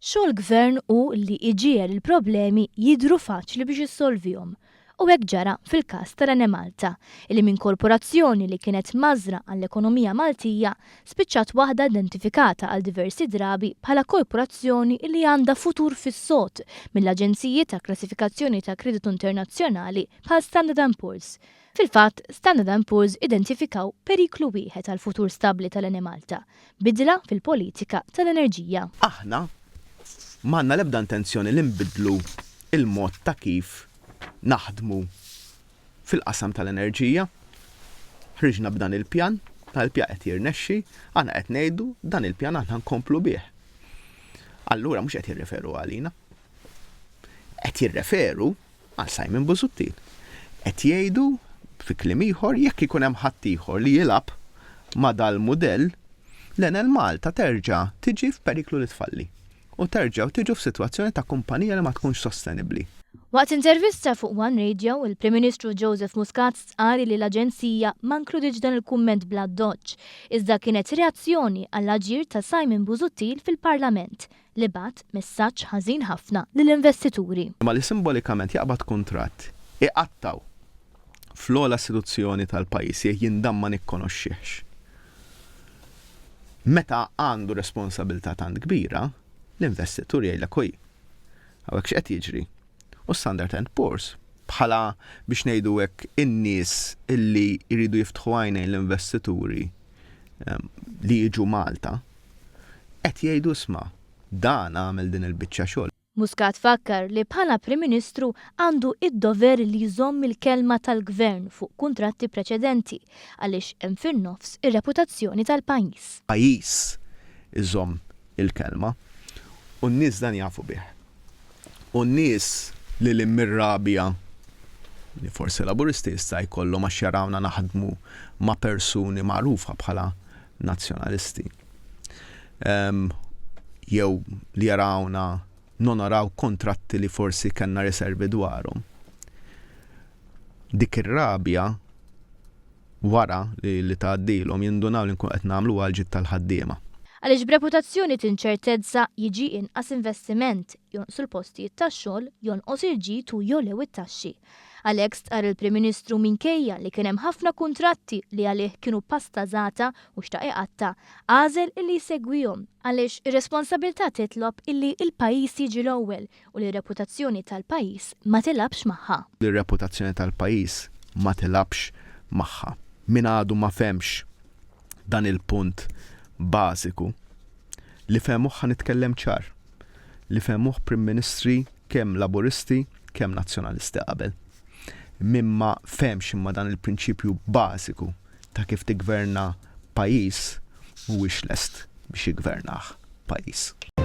Xogħol gvern hu li iġiegħel il-problemi jidhru faċli biex issolvihom. U hekk ġara fil-każ tal-Enemalta, illi minn korporazzjoni li kienet mażra għall-ekonomija Maltija spiċċat waħda identifikata għal diversi drabi bħala korporazzjoni illi għandha futur fis-sod mill-aġenziji ta' klassifikazzjoni ta' kreditu internazzjonali bħal Standard and Poor's. Fil-fatt, Standard and Poor's identifikaw periklu wieħed għall-futur stabbli tal-Enemalta, bidla fil-politika tal-enerġija. Aħna m'għandna l-ebda intenzjoni li nbiddlu l-mod ta' kif naħdmu fil-qasam tal-enerġija. Ħriġna b'dan il-pjan, dan il-pjan qed jirnexxi, aħna qed ngħidu dan il-pjan aħna nkomplu bih. Allura mhux qed jirreferu għalina. Qed jirreferu għal Simon Busuttil. Qed jgħidu, fi kliem ieħor, jekk ikun hemm ħaddieħor li jilgħab ma' dal-mudell, l-Enel Malta terġa' tiġi f'periklu li tfalli u terġgħu tiġu f'sitwazzjoni ta' kumpanija li ma tkunx sostenibbli. Waqt intervista fuq One Radio, il-Prim Ministru Joseph Muscat stqarr li l-aġenzija ma nkludietx dan il-kumment bl-addoċċ, iżda kienet reazzjoni għall-aġir ta' Simon Busuttil fil-Parlament, li bagħat messaġġ ħażin ħafna lill-investituri. Imma li simbolikament jaqbad kuntratt iqattgħu fl-ogħla istituzzjoni tal-pajjiż jgħid jien dan ma nikkonoxxihx. Meta għandu responsabilità tant kbira, l-investitur jgħidlek oj, hawnhekk x'qed jiġri? U Standard and Poor's bħala biex ngħidu hekk in-nies illi jridu jiftħu għajnejn l-investituri ehm, li jiġu Malta, qed jgħidu isma' dan għamel din il-biċċa xogħol. Muscat fakkar li bħala Prim Ministru għandu id-dover li jżomm il-kelma tal-Gvern fuq kuntratti preċedenti għaliex hemm fin-nofs ir-reputazzjoni tal-pajjiż. Pajjiż iżomm il-kelma u n-nies dan jafu bih. U n-nies li lil mir-rabja li forsi Laburisti jista' jkollhom għax jarawna naħdmu ma' persuni magħrufa bħala nazzjonalisti. Jew li jarawna nonoraw kontratti li forsi kellna riservi dwarhom. Dik ir-rabja wara li li tgħaddilhom jindunaw li nkunu qed nagħmlu għal ġid tal-ħaddiema. Għaliex b'reputazzjoni t'inċertezza jiġi inqas investiment, jonqsu l-postijiet tax-xogħol, jonqos il-ġid u jogħlew it-taxxi. Għalhekk stqarr il-Prim Ministru minkejja li kien hemm ħafna kuntratti li għalih kienu pastażata u xtaq iqatta', għażel illi jsegwihom għaliex ir-responsabilità titlob illi l-pajjiż jiġi l-ewwel u li r-reputazzjoni tal-pajjiż ma tilgħabx magħha. Li r-reputazzjoni tal-pajjiż ma tilgħabx magħha. Min għadu ma fehmx dan il-punt bażiku, li fehmuh ħa nitkellem ċar, li fehmuh Prim Ministri kemm Laburisti kemm Nazzjonalisti qabel. Min ma fehmx imma dan il-prinċipju bażiku ta' kif tiggverna pajjiż mhuwiex lest biex jiggvernah pajjiż.